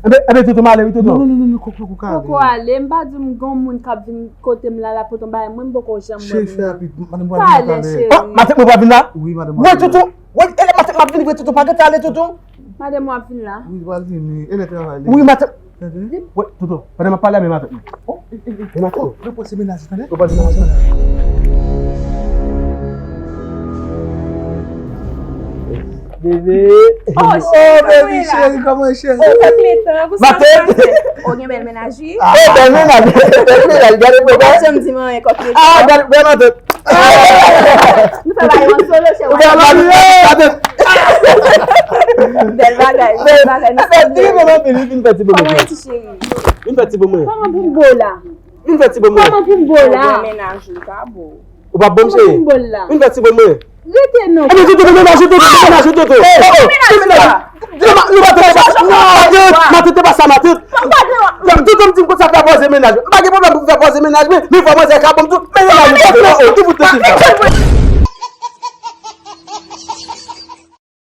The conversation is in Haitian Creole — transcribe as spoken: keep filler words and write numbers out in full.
Enben, enben, Toto, m ale, wi, Toto. Non, non, non, non, non, koko, koko, ale. Poko ale, m pa di m gen yon moun k ap vin kote m la, la pote yon bagay, mwen m poko janm wè moun. Cheri, fè rapid, madanm, pale, cheri. Oh, matant mwen pa vin la? Wi, madanm. Wè, Toto, wè, e lè matant m ap vini, vre, Toto, pa gentan ale, Toto. Madanm w ap vin la? Wi, l pral vini, e lè travay li. Wi, matant. Tande? Wè, Toto, pandan m ap pale a, men matant mwen. Oh, e, e, e, matant. Oh, repoze menaj, tande? Repoze menaj. Bebe. Oh, cheri, baby, cheri, kòman cheri? Oh, kòk letan, pou sa. Matant. Oh, gen bèl menaj, wi. Oh, bèl menaj. Bèl menaj, gade. Ou pa janm di m anyen, kòk letan. Ah, gade, bèl matant. Nou fè bagay an solo, chè. Ou fè bagay an solo. Bèl bagay, bèl bagay. Nou fè bagay. Vin fè ti bo mwen. Kòman ti cheri? Vin fè ti bo mwen. Kòman pou m bo la? Vin fè ti bo mwen. Kòman pou m bo la? Ou pa bo m cheri. Kòman pou m bo la? Vin fè ti bo mwen. Rete non. Epi Toto, menaj ou Toto, menaj ou Toto. Oh, oh, menaj ou. Nou pa te, nou pa te, matant, te pa sa, matant. Toto m di m konsa fè pòze menaj. M pa gen pwoblèm pou m fè pòze menaj, men, men fò manzè ka ban m tou. Men menaj ou Toto, oh, oh, ki bout de fil sa?